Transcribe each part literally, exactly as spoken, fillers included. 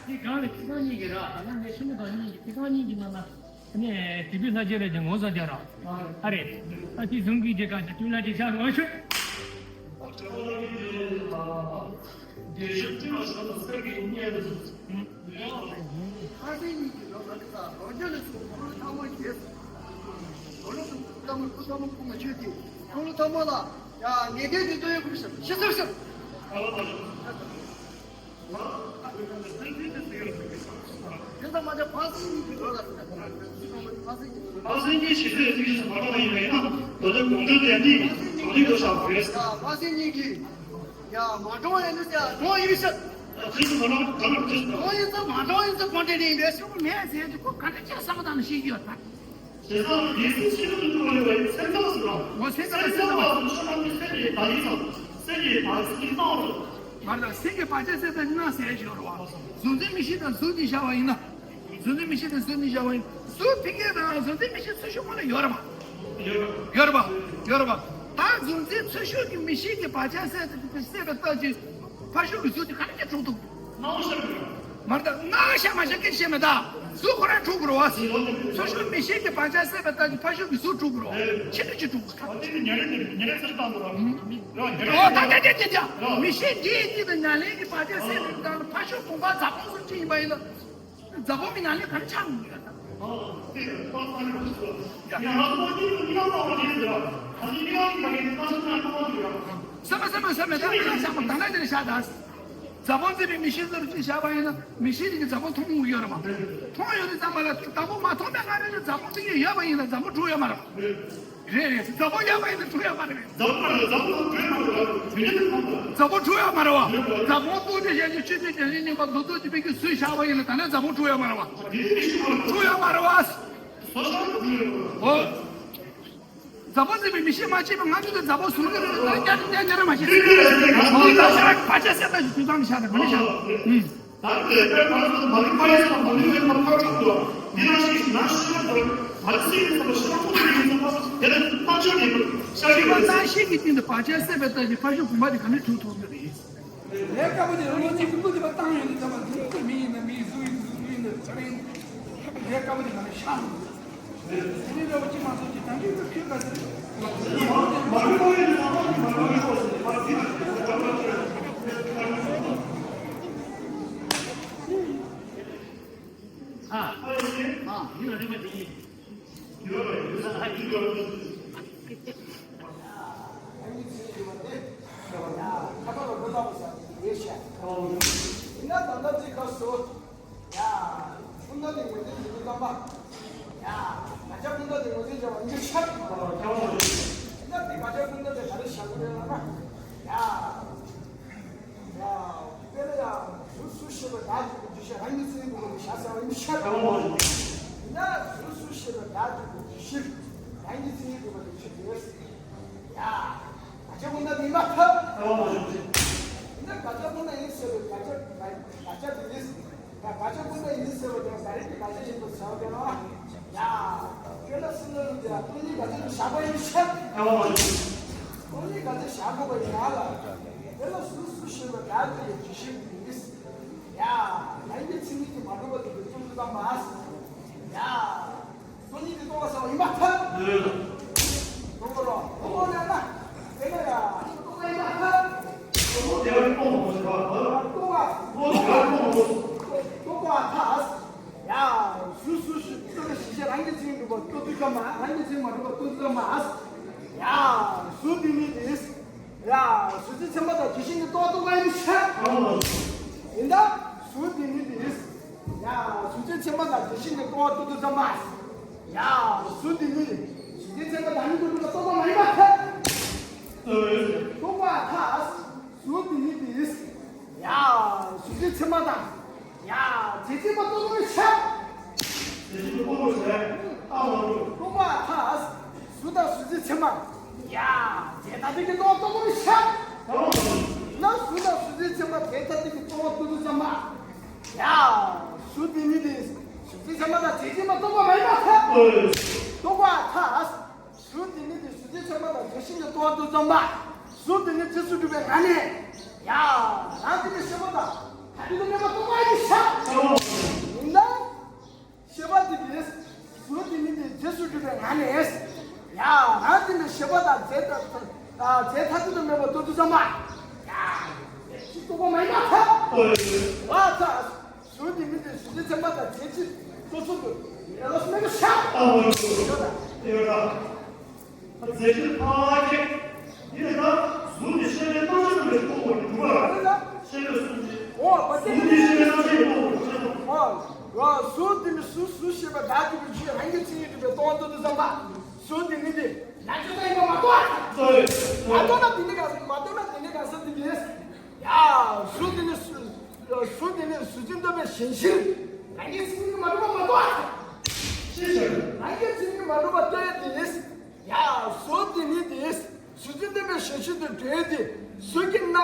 འདི་སྒང་ལ་ཁྱི་སྒང་གཉིས་ཀྱི་ར། ཨ་ན་ངས་ཤི་མོ་དང་གཉིས་ཀྱི་ཁྱི་སྒང་གཉིས་ཀྱི་ནང་ན། ཨ་ནི་དེ་བི་ལྷ་རྗེ་རེད་ཀྱང་ངོ་ཚ་རྒྱ་ར། ཨ་རེད། ཨ་དེ་བཟུང་གི་རྗེས་ཀ་ཅི་ཏུ་ལ་དེ་ཆ་ངོ་ཤོད། ཁ་སང་ཉིན་གྱི་ལོ་ལ་ཁ་ལོ་རྒྱ་ལ་སོགས་ཁོང་ལ་ཐ་མ་བྱས། ཁོང་ལ་ཐ་མ་ཁོང་མ་ཆོད་དེ། ཁོང་ལ་ཐ་མ་ལ་ཡ་ངེས་གཏན་དུ་སྟོན་ཡོད་དགོས་ཤག་ཤི་ཚར་ཤག་དེ་ལྟ་མ་བྱ་ཕ་སི་ཉིད་ཀྱི་ལོ་ལ་ཕ་སི་ཉིད་ཀྱི་ཕ་སི་ཉིད་ཀྱི་ཕ་སི་ཉིད་ཀྱི་ཕ་སི་ཉིད་ཀྱི་ཕ་སི་ཉིད་ཀྱི་ཕ་སི་ཉིད་ཀྱི་ཡ་མ་གྲོངས་ཡ་ནི་ཡ་གྲོངས་ཡིན་ཟེར་ཡ་གྲོངས་ཡིན་ཟེར། ཨ་ཁྲིད་དུ་མ་གྲོངས་ག་ལ་ཁྲིད་དུ་གྲོངས་ཡིན་ཟེར་མ་གྲོངས་ཡིན་ཟེར་ཁོང་ཁྲིད་ནས་ཡིན་པས་སུ་མེད་ཟེར་ཡ་དེ་ཁོ་ག་འདྲ་ཅིག་བསམ་བློ་བཏང་ནས་ཤེས་ཀྱི་ཡོད་ད། བྱས་ཙང་ཡེ་སུ་ཁྱེད་ཚོ་འདུག་ཡོད་པའི་སེམས་ཙམ་ཟེར་བ། འོ་སེམས་ཙམ་སེམས་ཙམ་ཟེར་བ། བ་སུ་ཆོས་ལམ་གྱི་སེམས་ཀྱི་བདག་ཉིད་དང་སེམས་ཀྱི་བར་ཆད་སྣང་བ། མ་རེད། སེམས་ཀྱི་བར་ཆད་སེལ་བའི་སྣང་ཟེར་ཞིག་ཡོད་རེད་བ། གཟུང་འཛིན་མིག་ཤེས་དང་གཟུགས་འདི་བཞག་པ་ཡིན་ན། གཟུང་འཛིན་མིག་ཤེས་དང་གཟུགས་འདི་བཞག་པ་ཡིན་ན། གཟུགས་ཕིང་གི་དང་གཟུང་འཛིན་མིག་ཤེས་ཚུར་ཤོག་ཁོ་ན་ཡོད་རེད་བ། ཡོད་རེད་བ། ཡོད་རེད་བ། ད་གཟུང་འཛིན་ཚུར་ཤོག་གི་མིག་ཤེས་ཀྱི་བར་ཆད་སེལ་སེལ་བའི་རྟགས་ཀྱི་ཕར་ཤོག་གི་གཟུགས་དེ་ག་རེ་གྱིས་གྲུབ་འདུག་སྣང་བ་ཤར་གྱི་རེད། མ་རེད་ད། སྣང་བ་ཤར་མ་ཤར་སྐད་ཆ་བཤད་མེད་ད། གཟུགས་ཁོ་རང་འཁྲུག་དགོས་རེད་བ། ཚུར་ཤོག་མིག་ཤེས་ཀྱི་བར་ཆད་སེལ་བའི་རྟགས་ཀྱི་ཕར་ཤོག་གི་གཟུགས་འཁྲུག་དགོས་རེད་བ། ཕྱི་དྲོ་ཅི་འཁྲུག་དགོས་རེད། དེ་ནི་ཉ་རེ་ཉ་རེ་ཚུར་བཏང་དགོས་རེད་བ། ཨོ་ད་ད་ད་ད་ད། མིག་ཤེས་འདི་ཡི་གཉིས་དང་ཉ་ལེན་གྱི་བར་ཆད་སེལ་བའི་རྟགས་ལ་ཕར་ཤོག་བུམ་པ་འཛག་སྒོ་སུམ་ཅུ་ཡིན་པ་ཡིན་ན། འཛག་སྒོ་གི་ཉ་ལེན་ག་རེ་ཆགས་འདུག་ཡོད་ད། སེམས་པ་སེམས་པ་སེམས་པ་ད་ང་ཆགས་པ་ད་ལྟ་དེ་ལ་བཞག་ད། རྫ་བོང་རྫིས་པའི་མིག་ཤེལ་ཟེར་ཅིག་བཞག་པ་ཡིན་ན་མིག་ཤེལ་དེ་གིས་རྫ་བོང་མཐོང་གི་ཡོད་རེད་མ། མཐོང་ཡོད་དུས་ཙམ་པ་ལ་རྫ་བོང་མ་མཐོང་པའི་སྔ་རོལ་ལ་རྫ་བོང་དེ་གཉིས་ཡོད་པ་ཡིན་ན་རྫ་བོང་འཁྲུག་ཡོད་མ་རེད་པ། རེད་རེད། རྫ་བོང་ཡོད་པ་ཡིན་ན་འཁྲུག་ཡོད་མ་རེད་པས། རྫ་བོང་མ་རེད། རྫ་བོང་འཁྲུག་ཡོད་མ་རེད་པ། དེ་ནས་མཐོང་པ། རྫ་བོང་འཁྲུག་ཡོད་མ་རེད་པ། རྫ་བོང་སྟོང་ཆ་བཞག་ཅིང་ཆོས་ཅན་བརྒྱ་བྱིན་སྙོམས་པར་འདུ་འདུ་བྱེད་པའི་གི་ཚུལ་བཞག་པ་ཡིན་ན་ད་ནས་རྫ་བོང་འཁྲུག་ཡོད་མ་རེད་པ། འཁྲུག་ཡོད་མ་རེད་པ། འོ། རྫ་བོང་རྫིས་པའི་མིག་ཤེལ་མ་མཆིས་པའི་སྔ་རོལ་དུ་རྫ་བོང་ཟུར་གི་རེད་ལ་རྒྱ་རྒྱ་རྒྱ་རེད་མ་ཤེས། ཨོ་ད་ཤ་བར་ཆད་སེལ་ལྟ་ཞིག་དུས་ཙམ་ཤ་དང་ག་ནས་ཤ། ཨུམ། ད་ལྟའི་དཔེ་མ་ཚོ་མ་ལུས་པ་ཡིན་ཙང་མ་ལུས་པའི་ཁམས་ཁ་ཁ་འདུག་འདི་ནང་བཞིན་ན་ཤི་ན་འདོད་མ་ལུས་སྲིད་པའི་ཚོགས་པ་ཤི་ན་ཁོ་ཚོ་ཡིན་ཙང་དེ་ལ་ཐག་ཆོད་ཡིན་པར་ཤ་ཤི་ན་ན་ཤི་གི་སྟེང་དུ་བར་ཆད་སེལ་བའི་ལྟ་ཞིག་ཕ་ཤུལ་བུམ་པ་དེ་ག་ནས་འཁྲུག་ཐུབ་ཀྱི་རེད། ལས་དཀར་པོ་དེ་རང་ཉིད་ཀྱི་སྐུ་དེ་བཏང་ཡོང་དུས་ཙམ་པ་འདི་མི་ཡིན་ན་མི་ཡིན། གཟུགས་ཡིན་གཟུགས་མི་ཡིན་ན་ཆགས་ཡིན། ལས་དཀར་པོ་དེ་ག་ནས་ཤར་འདུག་དེ་ནས་ར་བ་ཅི་མ་སོང་ཅི་ད་འདི་ཚོ་ཁྱོད་ག་ཚོད། ཨ། ཨ། ཡིན་ལ་རིམ་པ་དེ་ཡིན། ཁ་ཐོག་ལ་ཁོ་ལྟ་བུ་ཟེར་ཡོད་ཤག་ཡིན་ན་ད་ལྟ་ཅིག་ཁ་སོ། ཡ། སྤུན་ཟླ་དེ་ངོས་འཛིན་བྱེད་དུས་ཙམ་པ། ཡ། ང་ཅག་སྤུན་ཟླ་དེ་ངོས་འཛིན་བྱས་པ་ཡིན་ཤག་ཡིན་ན་དེ་ང་ཅག་སྤུན་ཟླ་དེ་ག་རེ་བཞག་གི་རེད་ལབ་ན། ཡ། ཡ། དཔེར་ན་ཡ། གཟུགས་སུ་ཞེས་པ་བདག་གཅིག་པུ་འདུ་ཤེས་རང་གི་མཚན་ཉིད་འགོག་པ་དེ་བཞག་ཟེར་བ་ཡིན་ཤག་ཡིན་ན་གཟུགས་སུ་ཞེས་པ་བདག་གཅིག་པུ་འདུ་ཤེས་རང་གི་མཚན་ཉིད་འགོག་པ་དེ་ཆོས་དེ། ཡ། བར་ཆད་ཀུན་ད་མི་མ་ཐབས། ཡིན་ན་བར་ཆད་ཀུན་ད་ཡིན་ཟེར་བའི་བར་ཆད་བར་ཆད་དེ་ཡིན། ད་བར་ཆད་ཀུན་ད་ཡིན་ཟེར་བ་དེ་ག་རེ་གི་བར་ཆད་ཡིན་པ་ཟེར་བ་དེ་ལ། ཡ། ཁྱོད་ལ་སྲིད་ན་ལུགས་དེ་ལ་སྟོང་ཉིད་བར་ཆད་དུ་བཞག་པ་ཡིན་ཤག་སྟོང་ཉིད་བར་ཆད་བཞག་དགོས་པ་ཡིན་ན་ལ། དེ་ལ་གཟུགས་སུ་ཞེས་པ་བདག་གཅིག་པུ་འདུ་ཤེས་ཀྱི་ཡིན། ཡ། རང་གི་མཚན་ཉིད་ཀྱིས་མ་གྲུབ་པ་དེ་གི་ཙམ་དུ་ཙམ་མ། ཡ། སྟོང་ཉིད་ཀྱིས་སྟོང་པ་ཟེར་བ་ཡིན་པར་ཐལ། ཡོད། སྟོང་པ་རོ། སྟོང་པ་ནས་ན། དེ་ནས་ཡ། སྟོང་པ་ཡིན་པར་ཐལ། སྟོང་པ་དེ་བས་སྟོང་པ་ཟེར་བ། སྟོང་པ། སྟོང་པ་དེ་བས་སྟོང་པ་ཟེར། སྟོང་པ་ཐལ། ཡ། གཟུགས་སུ་ཞིག་སྟོང་པ་ཞིག་རང་གི་མཚན་ཉིད་གྲུབ་པ་ལྟོ་དུས་ཙམ་མ། རང་གི་མཚན་མ་གྲུབ་པ་ལྟོ་དུས་ཙམ་མ། ཡ། གཟུགས་འདི་ནི་དེ། ཡ། གཟུགས་ཅན་ཚད་མ་དང་དེ་བཞིན་གྱི་རྟོག་པ་ལྟོ་གོས་ཡིན་ཤག་ཡིན་ད། གཟུགས་འདི་ནི་དེ། ཡ། གཟུགས་ཅན་ཚད་མ་དང་དེ་བཞིན་གྱི་རྟོག་པ་ལྟོ་དུས་ཙམ་པ། ཡ། གཟུགས་འདི་ནི། གཟུགས་ཅན་ཚད་མ་དང་ནི་ལྟོ་དུས་ལ་རྟོག་པ་མ་ཡིན་པར་ཐལ། རྟོགས་པ་ཐལ། གཟུགས་འདི་ནི་དེ། ཡ། གཟུགས་ཅན་ཚད་མ་དང་། ཡ། རྫས་ཚད་མ་ལྟོ་དུས་ཤག་རྟོགས་པ་ཐལ། གཟུགས་དང་གཟུགས་ཅན་ཚད་མ། ཡ། རྫས་ཐ་དད་ཀྱི་རྟོག་པ་ལྟོ་དུས་ཤག་ན་གཟུགས་དང་གཟུགས་ཅན་ཚད་མ་རྫས་ཐ་དད་ཀྱི་རྟོག་པ་ལྟོ་དུས་ཙམ་པ། ཡ། གཟུགས་འདི་ནི་དེ། གཟུགས་ཅན་ཚད་མ་དང་རྫས་ཚད་མ་ལྟོ་དུས་མ་ཡིན་པར་ཐལ། རྟོགས་པ་ཐལ། གཟུགས་འདི་ནི་དེ། གཟུགས་ཅན་ཚད་མ་དང་དེ་བཞིན་གྱི་རྟོག་པ་ལྟོ་ཙམ་པ། གཟུགས་འདི་ནི་རྗེས་སུ་གྲུབ་པའི་ངང་ནས། ཡ། རང་དེ་ནི་ཤེས་པ་དང་ཐ་དད་དུ་མེད་པ་ལྟོ་གོས་ཡིན་ཤག་ཡིན་ད། ཤེས་པ་དེ་གིས། གཟུགས་འདི་ནི་དེ་རྗེས་སུ་གྲུབ་པའི་ངང་ནས། ཡ། རང་དེ་ནི་ཤེས་པ་དང་རྫས་ཐ་རྫས་ཐ་དད་དུ་མེད་པ་ལྟོ་དུས་ཙམ་པ། ཡ། ཅི་ལྟོ་གོས་མ་ཡིན་པར་ཐལ། བ་ཐལ། གཟུགས་འདི་ནི་དེ་གཟུགས་ཅན་ཚད་མ་དང་རྫས་ཀྱི་ལྟོ་ཚུལ་དུ་ཡོད་ལ་སྨྲས་པ་ཤག་ཨ་ཧོ། ཡོད་ད། རྫས་ཀྱི་ཕ་ཁེག་ཡིན་ན་གཟུགས་འདི་ཤེས་པའི་རྣམ་གཞག་ཏུ་མེད་རྟོགས་པར་འགྱུར་བ། ཨ་ལ། ཤེས་པའི་གཟུགས་འདི། ཨོ་བ་ཏེ། གཟུགས་འདི་ཤེས་པའི་རྣམ་གཞག་ཏུ་མེད་རྟོགས་པར་འགྱུར་བ། ཨོ། གཟུགས་འདི་ནི་གཟུགས་གཟུགས་ཤེས་པ་བདག་གི་བུ་ཆུའི་རང་གི་མཚན་ཉིད་གྲུབ་པའི་རྟོག་པ་ལྟོ་དུས་ཙམ་པ། གཟུགས་འདི་ནི་དེ་ནམ་ཞིག་ད་ཡིན་པ་མ་རྟོགས། ཨ། མ་རྟོགས་ན་དེ་ནི་ག་ཟེར། མ་རྟོགས་ན་དེ་ནི་ག་ཟེར་དེ་གིས། ཡ། གཟུགས་འདི་ནི་གཟུགས། གཟུགས་འདི་ནི་གཟུགས་ཅན་རྟོགས་པའི་ཞེན་གཞིར། རང་གི་མཚན་ཉིད་མ་གྲུབ་པ་མ་རྟོགས། ཅི་ཟེར། རང་གི་མཚན་ཉིད་མ་གྲུབ་པ་ལྟོས་ཏེ། ཡ། གཟུགས་འདི་ནི་དེ། གཟུགས་ཅན་རྟོགས་པའི་ཞེན་གཞིར་དུ་གྲོལ་ཏེ། གཟུགས་ཀྱི་རྣམ།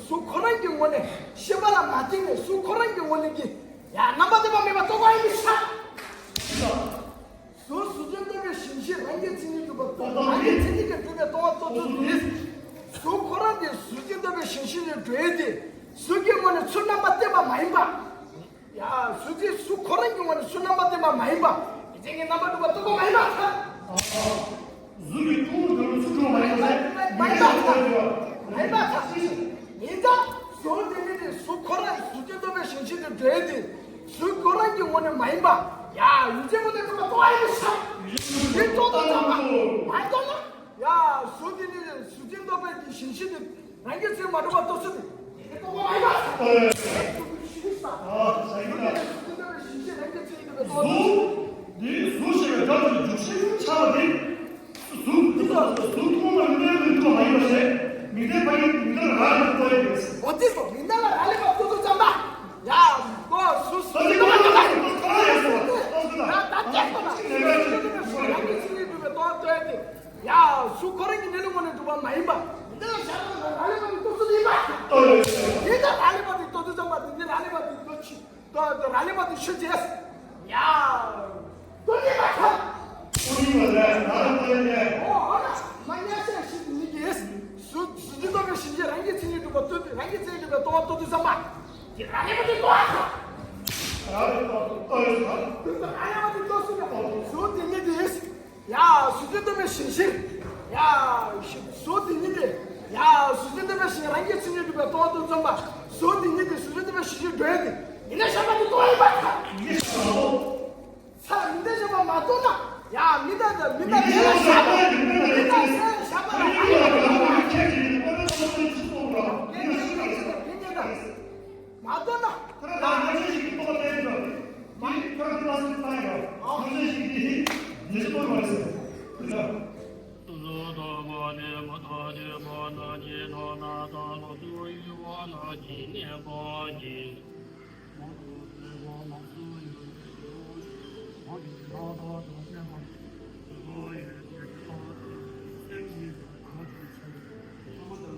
གཟུགས་ཁོ་རང་གི་ངོས་ནས་ཤེས་པ་ལ་མ་བརྟེན་ནས་གཟུགས་ཁོ་རང་གི་ངོས་ནས་ཀྱི། ཡ། རྣམ་པར་ལྟ་བ་མེད་པར་རྟོགས་པ་ཡིན་ཤག་གཟུགས་གཟུགས་ཅན་རྟོགས་པའི་ཞེན་གཞིར་རང་གི་མཚན་ཉིད་གྲུབ་པ་རྟོགས། རང་གི་མཚན་ཉིད་ཀྱིས་གྲུབ་པའི་རྟོགས་པ་རྟོགས་ཚུལ་དེ། གཟུགས་ཁོ་རང་དེ་གཟུགས་ཅན་རྟོགས་པའི་ཞེན་གཞིར་གྲོལ་ཏེ། གཟུགས་ཀྱི་ངོས་ནས་ཚུར་རྣམ་པར་བསྟན་པ་མ་ཡིན་པ། ཡ། གཟུགས་ཅན་གཟུགས་ཁོ་རང་གི་ངོས་ནས་ཚུར་རྣམ་པར་བསྟན་པ་མ་ཡིན་པ། དེ་ཅན་གྱི་རྣམ་པར་གྲུབ་པ་རྟོགས་པ་མ་ཡིན་པར་ཐལ། གཟུགས་ཀྱི་སྟོང་ཉིད་གྲུབ་པ་ཚུར་གྲུབ་པ་མ་ཡིན་པར་ཐལ། མ་ཡིན་པར་ཐལ། མ་ཡིན་པར་ཐལ། ཡིན་ཙང་གཟུགས་དེ་ནི་དེ་གཟུགས་ཁོ་རང་གཟུགས་ཅན་རྟོགས་པའི་ཞེན་གཞིར་གྲོལ་ཏེ། གཟུགས་ཁོ་རང་གི་ངོས་ནས་མ་ཡིན་པ། ཡ། ཡུལ་ཅན་ངོས་ནས་གྲུབ་པ་རྟོགས་པ་ཡིན་ཤག་དེ་རྟོགས་དང་ཙམ་པ་མ་རྟོགས་ན། ཡ། གཟུགས་དེ་ནི་གཟུགས་ཅན་རྟོགས་པའི་ཞེན་གཞི་དེ་རང་གི་ཚུལ་མ་གྲུབ་པ་རྟོགས་ཚུལ་དེ། གཟུགས། འདི་གཟུགས་ཞེས་པའི་སྒྲ་དེ་འཇུག་ཤེས་ཆགས་པ་དེ། གཟུགས་འདི་དག་གཟུགས་མཐོང་བ་མི་ལྡན་དུ་འགྲོ་བ་མ་ཡིན་པ་ཞེས་མི་ལྡན་པ་ཡིན། མི་ལྡན་ལ་རག་ལས་པ་ལྟོས་ཡོད་པས། འོ་དེ་སོ་མི་ལྡན་ལ་རག་ལས་པ་ལྟོས་དུས་ཙམ་པ། ཡ། ལྟོས་སུ་སུ་ལྟོས་པ་ལྟོས་པ། ལྟོས་ཡོད་སོ། ལྟོས་སོ། ད་ད་ཅེས་པ་ན། རང་གི་ཚིག་ལས་གྲུབ་པའི་ལྟོས་ལྟོས་ཏེ། ཡ། སུ་ཁོ་རང་གི་གནས་ལུགས་ངོས་ནས་གྲུབ་པ་མ་ཡིན་པ། མི་ལྡན་ལ་བཞག་པ་ལ་རག་ལས་པ་ལྟོས་སུ་ཡིན་པ། ལྟོས་ཡོད་སོ། དེ་ལྟར་རག་ལས་པ་དེ་ལྟོས་དུས་ཙམ་པ་དེ་ནི་རག་ལས་པ་དེ་ལྟོས་ཆི། ཏོ་ཏོ་ར་ལི་མ་ཏི་ཤུ་ཅེས། ཡ། ཏོ་ནི་མ་ཁ། ཏོ་ནི་མ་ལ་ན་ར་ཏོ་ཡེ། ཨོ་ཨ་ན་མ་ཉ་ཤ་ཤི་ཏི་ནི་གེ། སུ་སུ་ཏི་ཏོ་གེ་ཤི་ཅེ་རང་གི་ཚིག་ཉིད་སྒྲུབ་པ་ཏོ་རང་གི་ཚིག་ཉིད་སྒྲུབ་པ་ཏོ་བ་ཏོ་ཏུ་ཙམ་པ། ཏི་ར་ལི་མ་ཏི་ཏོ་ཨ་ཁ། ར་ལི་ཏོ་ཏོ་ཨོ་ཡེ་ཁ། ཏི་ར་ལི་མ་ཏི་ཏོ་སུ་ན་སུ་ཏི་ནི་གེ། ཡ། སུ་ཏི་ཏོ་མེ་ཤི་ཤི། ཡ། སུ་ཏི་ནི་གེ། ཡ། སུ་ཏི་ཏོ་མེ་ཤི་རང་གི་ཚིག་ཉིད་སྒྲུབ་པ་ཏོ་བ་ཏོ་ཙམ་པ། སུ་ཏི་ནི་གེ་སུ་ཏི་ཏོ་མེ་ཤི་ཤི་འགྲོ་ཡ་ཏི། ཡིན་ན་ཤ་པ་ཏི་ཏོ་ཡེ་པ་ཁ། ཚ་མི་འདྲ་ཞེས་པ་མ་གཏོགས་ན། ཡ། མི་འདྲ་འདྲ་མི་འདྲ་མི་འདྲ་ཞེས་པ་མི་འདྲ་ཞེས་པ་ལ་ཁྱད་ཀྱི་མི་འདྲ་ཞེས་པ་མི་འདྲ་ཞེས་པ་མི་འདྲ་ཞེས་པ་མ་གཏོགས་ན། ཁྱོད་རང་ལ་ང་ཚོས་ཤིག་གི་རྟོག་པ་བསྟན་ཡོད། མི་ཁྱོད་རང་ལ་ང་ཚོས་བསྟན་ཡོད། ང་ཚོས་ཤིག་གི་ཉེས་ཤེས་རྟོག་པ་རེད་ཟེར།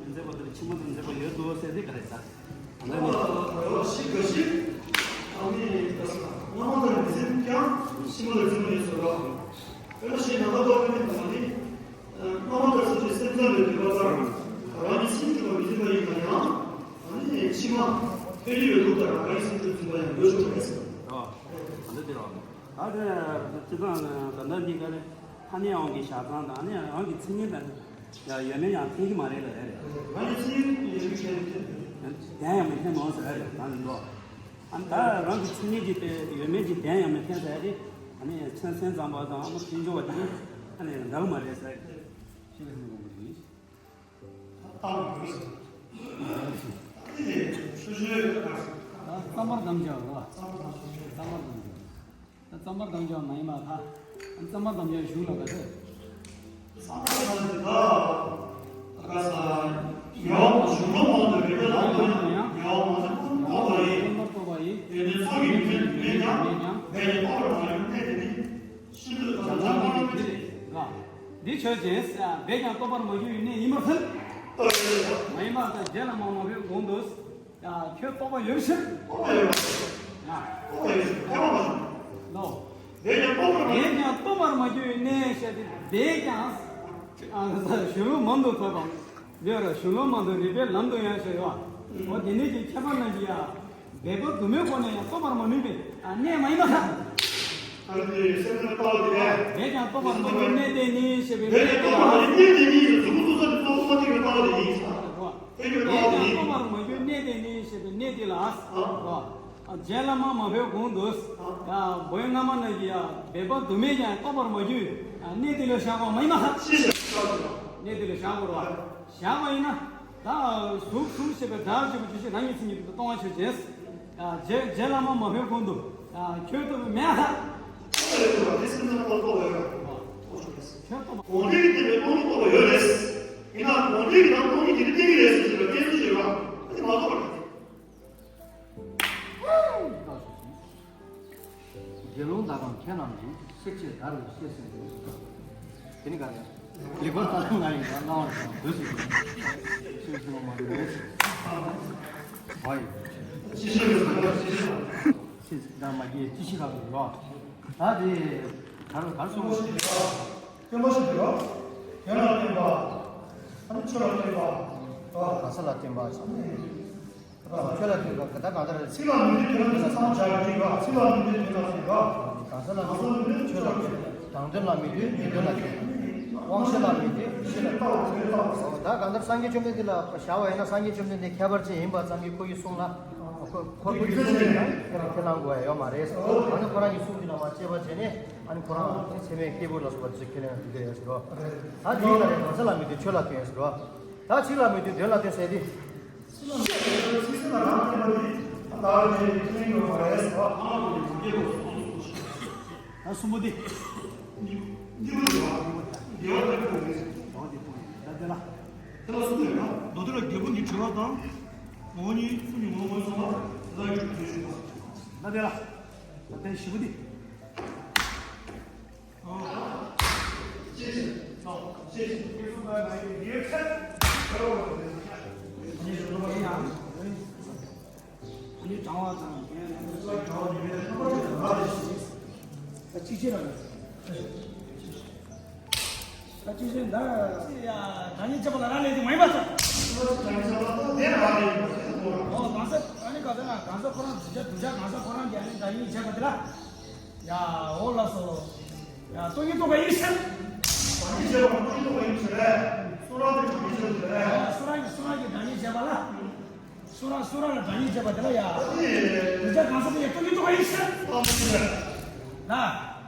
མཛད་པ་དེར་ཕྱི་མ་དང་མཛད་པ་ཡོད་དོ་ཟེར་དེ་ག་རེ་ཟ། ཨ་ནི་ཤི་ག་ཤི། ཨ་ནི་སྔ་མ་དང་མི་འཛིན་ཀྱང་ཕྱི་མ་ལ་འཛིན་པ་ཡོད་ཟེར་བ། དཔེར་ན་ཞེས་ན་ད་ལྟ་བ་ནི་ད་ནི། སྔ་མ་དང་སོ་སོའི་སེམས་ཙམ་ལས་འདུས་པ་ལྟར། རང་ཉིད་སེམས་འཁྲུལ་པ་མི་འཛིན་པ་ཡིན་ན་ཡང་། ཨ་ནི་ཕྱི་མ་འཕེལ་རྒྱས་ཡོད་ལུགས་ལྟར་རང་ཉིད་སེམས་འཁྲུལ་འཛིན་པ་ཡང་ཡོད་ཆོག་པ་རེད་ཟེར། ཨ་འདི་དེ་རང་། ད་དེ་སྤྱི་བཏང་ད་ལྟ་འདི་ག་ནས་ཐ་སྙད་དབང་གིས་བཞག་སྟངས་དང་ཨ་ནི་རང་གི་མཚན་ཉིད་དང་ཡང་ཡོད་མེད་ཡང་འཐེན་གྱི་མ་རེད་ལ་རེད་རེད། རང་གི་མཚན་ཉིད་ཡོད་མེད་འཐེན་འཐེན། གདན་ཡང་མི་འཐེན་ནོ་ཟེར་རེད་རང་གི་འགྲོ། ཨ་ནི་ད་རང་གི་མཚན་ཉིད་ཀྱི་དེ་ཡོད་མེད་ཀྱི་གདན་ཡང་མི་འཐེན་ཟེར་རེད། ཨ་ནི་མཚན་མཚན་ཙམ་པ་དང་ཨ་མ་མཐུན་སྦྱོར་བ་དེ་ནི་ཨ་ནི་འདྲ་གི་མ་རེད་ཟེར་རེད། ཤེས་པའི་སེམས་ཀྱི་དབང་པོ་དེ་ནི། ད་ལྟ་བུ་ཡོད་ཟེར། ཨ་ནི་ཆོས་ཆོས་ཡོད་ད་ག་ཟེར། ད་རྩ་བར་དམ་བཅའ་རོ། རྩ་བར་དམ་བཅའ། རྩ་བར་དམ་བཅའ། ད་རྩ་བར་དམ་བཅའ་མ་ཡིན་པ་ད། རྩ་བར་དམ་བཅའ་གཞུང་ལ་ག་ཚོད། རྩ་བར་དམ་བཅའ་ད། ད་ག་ས། ཡོང་གཞུང་ལུགས་མང་དུ་རིགས་པའི་ལམ་དུ་ཡང་ཡོང་མ་ཟེར་ཀུན་རྟོག་པ་ཡིན། ཡོན་ཏན་ཚོགས་ཀྱི་ཡུལ་ཅན་མེད་ཀྱང་འབད་ཀྱང་རྟོགས་པར་མ་གྱུར་གནས་དེ་ནི། ཤིན་ཏུ་བྱང་ཆུབ་ཀུན་རྟོག་པའི་ཕྱིར། འདི་ཆོས་ཅན། འབད་ཀྱང་རྟོགས་པར་མ་གྱུར་པའི་གནས་ཡིན་པར་ཐལ། མ་ཡིན་པར་ཐལ། རྗེ་བླ་མ་མ་བོས་གོང་དུ། ཁྱོད་རྟོགས་པ་ཡོད་ཕྱིར། རྟོགས་པ་ཡོད། རྟོགས་པ་ཡོད་ཕྱིར་ཐལ་བ་མ་བྱུང་། ལོ། འབད་ཀྱང་རྟོགས་པར་མ། འབད་ཀྱང་རྟོགས་པར་མ་གྱུར་པའི་གནས་བཤད་དེ་འབད་ཀྱང་། གཞུང་ལུགས་མང་དུ་ཐོས་པ། འདི་ར་གཞུང་ལུགས་མང་དུ་རིགས་པའི་ལམ་དུ་ཡང་ཞེས་པ། འོ་དེ་ནས་ཀྱི་ཁྱད་པར་རྣམས་ཀྱི་ཡང་། འབད་པ་དུ་མའི་སྒོ་ནས་ཡང་རྟོགས་པར་མ་ནུས་པའི་གནས་མ་ཡིན་པ་དང་། ཨ་ནི་སེམས་ཙམ་ལྟ་བ་དེ་ལས། འབད་ཀྱང་རྟོགས་པར་མ་གྱུར་གནས་དེ་ནི་ཞེས་པའི། འབད་ཀྱང་རྟོགས་པར་མ་གྱུར་གནས་དེ་ནི་ཟེར་གཟུགས་པོ་སོ་སོ་ནི་རྟོགས་པ་མ་ཐེག་པའི་ལྟ་བ་དེ་ཡིན་ཟེར། འབད་ཀྱང་རྟོགས་པར་མ་གྱུར་གནས་དེ་ནི་ཞེས་པའི་གནས་དེ་ལ། རྗེ་བླ་མ་མ་བོས་གོང་དུ། ཡང་བོད་སྔ་མ་ན་གི་ཡང་འབད་པ་དུ་མས་ཀྱང་རྟོགས་པར་མ་གྱུར་གནས་དེ་ལ་བཞག་པ་མ་ཡིན་ན། གནས་དེ་ལ་བཞག་པ་རེད། བཞག་པ་ཡིན་ན། ད་གཟུགས་གཟུགས་ཞེས་པའི་སྒྲ་ཞེས་པ་ཇི་ཞིག་རང་གི་མཚན་ཉིད་དུ་སྟོང་པ་ཆོས་ཅན། རྗེ་རྗེ་བླ་མ་མ་བོས་གོང་དུ། ཁྱོད་ལྟ་བུ་མེད་ཨ། ཁྱོད་ལྟ་བུ། གོང་འདྲིས་ཀྱི་སྟེང་ནས་སྟོང་ཉིད་རྟོགས་པ་ཡོད་རེད། ཡིན་ནའང་གོང་འདྲིས་ཀྱི་ནང་སྟོང་ཉིད་ཀྱི་རིགས་གཏན་གྱི་རེད་ཟེར་གྱི་རེད། བསྟན་སྲིད་ཀྱི་རེད། ཨ་ནི་མ་རྟོགས་པ་རེད། དགེ་སློང་དག་གམ་ཁྱེད་རྣམས་ཀྱིས། བསྲེག་བཅད་བརྡར་བའི་བཤད་ཟིན་ཏོ། དེ་ནི་ག་རེ། ལེགས་པར་ལྟ་ན་ང་ཡི་བརྡར་སྣང་བར་བྱ་བ་འདོད་ཟེར་གྱི་རེད། ཤེས་སུ་མ་འདུག་རེད། བ་ཡི། ཅི་ཞིག་རེད་ཟེར་ན་ཅི་ཞིག་རེད། ཅི་ཟེར་ན་མ་སྐྱེས་ཅི་ཞིག་རག་གི་རོ། ད་དེ་གར་གར་སོང་། སྐྱོན་མ་ཞིག་འདུག་རོ། སྐྱོན་མ་ཞིག་འདུག་རོ། དོན་ལ་བརྟེན་པ། ཨ་ནི་ཆོས་ལ་བརྟེན་པ། གང་ཟག་ལ་བརྟེན་པ། ཆོས་ལ་བརྟེན་པ་ད་གང་ལྟར། ཚིག་ལ་མི་ལྟོས་དོན་ལ་བརྟེན་ཚང་མ་བྱ་དགོས་ཀྱི་རེད། ཚིག་ལ་མི་ལྟོས་དོན་ལ་བརྟེན་རོ། གང་ཟག་ལ་མི་ལྟོས་ཆོས་ལ་བརྟེན། དང་དོན་ལ་མི་ལྟོས་ཉན་དོན་ལ་བརྟེན། དབང་ཤེས་ལ་མི་ལྟོས་ཤེས་ལ་བརྟེན། ད་གང་ལྟར་སངས་རྒྱས་བཅོམ་ལྡན་འདས་ལ་བཞག་པ་ཡིན་ན་སངས་རྒྱས་བཅོམ་ལྡན་འདས་ཁྱད་པར་ཅན་ཡིན་པ་ཙམ་གྱིས་ཁོ་ཡི་གསུང་ལ། ཁོ་ཁོ་ཁོ་ཁྱོད་ཚོ་ཡིན་ན་ཁྱེད་རང་ཁས་བླངས་དགོས་ཡ་ཡོད་མ་རེད། ཨ་ནི་ཁོ་རང་གི་གསུང་གི་ནང་མ་དཔྱད་པ་བྱས་ནས་ཨ་ནི་ཁོ་རང་ཚད་མའི་སྐྱེས་བུ་ལ་སོགས་པ་ཚོས་ཁས་ལེན་དགོས་ཡ་ཡོད་ཟེར་རོ། ད་དེའི་ནང་ནས་གང་ཟག་ལ་མི་ལྟོས་ཆོས་ལ་བརྟེན་ཟེར་རོ། ད་ཚིག་ལ་མི་ལྟོས་དོན་ལ་བརྟེན་ཟེར་དེ། ཚིག་ཟིན་ལ་རང་བསྟན་པ་དེ་ད་ལྟ་བའི་ཁས་ལེན་ཡོད་པ་རེད་ཟེར་བ་ཨང་དང་པོ་དེ་གང་ག་ལོག་སོང་། ད་གསུམ་པོ་དེ། གཉིས་པ་དེ་བ། དགེ་བ་དེ་ཕུང་རེད། བ་དེ་ཕུང་རེད། ད་དེ་ལ། དེ་ལ་གསུམ་རེད་ན། མདོ་སྡེ་ལ་རྒྱལ་པོ་འདི་བྲི་བ་དང་། ངོ་བོ་ཉིད་གསུམ་གྱི་ངོ་བོ་ངོས་བཟུང་བ། ད་ཡོད་དེ་ཞུ་བ། ད་དེ་ལ། ད་དེ་བཞི་པོ་དེ། ཡ། འོ་ལགས་སོ། ཡ། སྟོང་ཉིད་རྟོགས་པའི་ཡེ་ཤེས། བདག་ཉིད་བྱས་པ་སྟོང་ཉིད་རྟོགས་པའི་ཡེ་ཤེས་རེད། སུ་རང་དེ་བདག་ཉིད་བྱས་པ་རེད། སུ་རང་གི་སུ་རང་གི་བདག་ཉིད་བྱས་པ་ལ། སུ་རང་སུ་རང་ལ་བདག་ཉིད་བྱས་པ་དེ་ལ་ཡ། གདུལ་བྱ་གང་ཟག་དེ་ཡི་སྟོང་ཉིད་རྟོགས་པའི་ཡེ་ཤེས། ལ།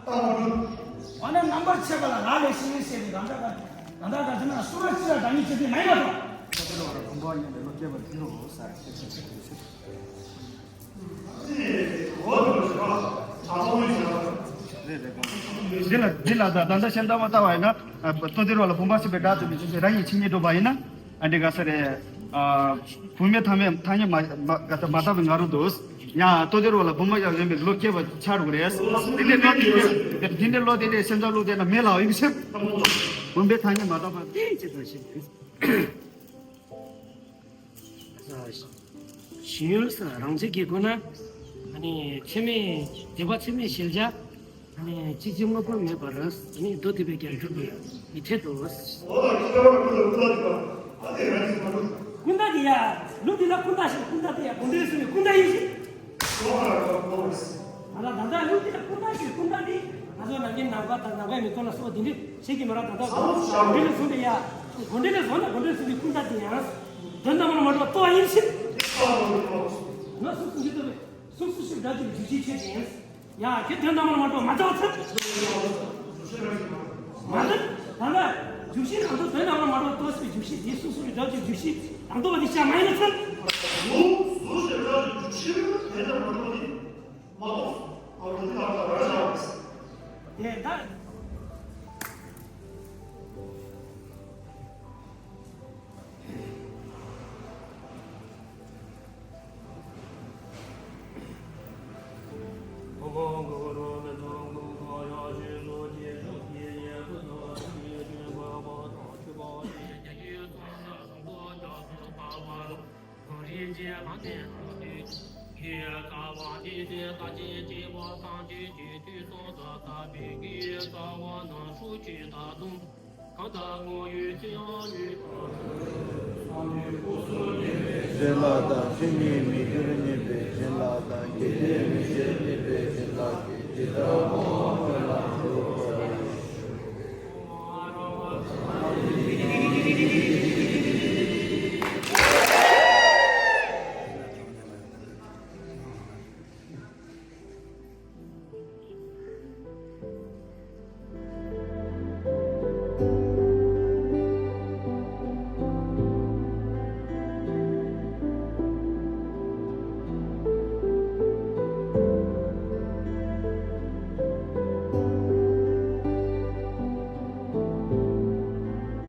འོ་ན་རྣམ་པར་ཕྱེ་བ་ལ་ལ་ལས་ཤེས་ཡིན་ཞེས་པའི་གང་ཟག་ག་གང་ཟག་ག་ཟེར་ན་སུ་རང་སུ་རང་བདག་ཉིད་བྱས་པའི་མ་ཡིན་པ་དང་། ཁོ་ཚོ་ལ་བུམ་པ་ཡིན་པའི་བློ་སྐྱེས་པ་དེ་རུ་ཟེར། འདི་ལ་འདི་ལ་ད་ད་ལྟ་ཤེས་ལྡན་མ་ལྟ་བ་ཡིན་ན། ཨ། ཏོ་ཏི་རོ་ལ་བུམ་པ་ཞིག་པའི་སྒྲ་དུ་མི་འཇུག་ཅིང་རང་ཉིད་ཆོས་ཉིད་སྒྲུབ་པ་ཡིན་ན། ཨ། འདི་ག་ས་རེད། ཨ། བུམ་པའི་ཐ་མའི་ཐ་སྙད་མ་མ་མ་དག་པའི་ང་རོ་འདུག་ཡང་ཏོ་ཏི་རོ་ལ་བུམ་པ་ཡང་ཡིན་པའི་བློ་སྐྱེས་པ་ཆགས་འགྲོ་གི་རེད། འདི་འདྲའི་བློ་དེ་འདྲའི་འདི་འདྲའི་བློ་དེ་འདྲའི་སེམས་ཙམ་བློ་དེ་ན་མེད་ལ་ཡིན་ཕྱིར། བུམ་པའི་ཐ་སྙད་མ་དག་པ་དེ་ཅི་ཙམ་ཞིག་ཞི་ཡུལ་ས་རང་རྒྱལ་གྱི་སྒོ་ན། ཨ་ནི་ཕྱི་མའི་སྡིག་པ་ཕྱི་མའི་ཞི་བྱ། ཨ་ནི་གཅིག་གཅིག་དངོས་པོ་མེད་པར། ཨ་ནི་མདོ་སྡེ་པའི་རྒྱན་དྲུག་གི་ཡིད་བྱེད་དུ། ཀུན་བཏགས་ཀྱི་ཡ། ལུགས་འདི་ལ་ཀུན་བཏགས་ཞེས། ཀུན་བཏགས་དེ་ཡ་དགོངས་འགྲེལ་གསུངས་པའི་ཀུན་བཏགས་ཡིན་ཞེས། ང་ལ་ད་ལྟ་ལུགས་འདི་ལ་ཀུན་བཏགས་ཞེས། ཀུན་བཏགས་དེ་ང་ཚོ་ནམ་མཁའི་ནམ་མཁའ་དང་ནམ་མཁའི་མེ་ཏོག་ལ་སོགས་པ་འདི་འདྲ་ཞིག་གི་མ་ར། ད་ལྟ་དགོངས་འགྲེལ་ལ་བཟུང་སྟེ་ཡ། དགོངས་འགྲེལ་ལ་བཟུང་ན་དགོངས་འགྲེལ་གསུངས་པའི་ཀུན་བཏགས་དེ་ཡང་དོན་དམ་པར་མ་གྲུབ་པ་རྟོགས་པ་ཡིན་ཕྱིར། ང་གཟུགས་སུ་འཇུག་ལྟ་བུའི་གཟུགས་སུ་ཞིག་སྒྲ་གཅིག་འཇུག་ཤེས་ཆོས་ཅན། ཡང་དེ་དོན་དམ་པར་མ་གྲུབ་པ་མ་རྟོགས་ཚུལ། མ་རྟོགས། ད་ལྟ་འཇུག་ཤེས་རང་སྟོང་དོན་དམ་པར་མ་གྲུབ་པ་རྟོགས་པའི་འཇུག་ཤེས་དེ་གཟུགས་སུ་ཞིག་སྒྲ་གཅིག་འཇུག་ཤེས་རང་སྟོང་པ་དེ་ཤར་མ་ཡིན་ན་ཚུལ། གཟུགས་སུ་ཞིག་སྒྲ་གཅིག་འཇུག་ཤེས་དོན་དམ་མ་གྲུབ་པ་དེ། མ་གཏོགས། ཨ། འོ་དེ་ལ་ད་ར་བཞག་པ་རེད། དེ་ལྟར། གང་དག་དངོས་ཡོད་ཅི་ཡང་ཡོད། སེམས་ལ་དང་ཆོས་ཉིད་མི་འགྱུར་མཉེས་པའི་བྱིན་རླབས་དང་། སྐྱེ་འཆི་མི་ཤེས་མཉེས་པའི་བྱིན་རླབས་ཀྱིས། ཇི་ལྟར་མཁོ་བ་དཔེ་ལ།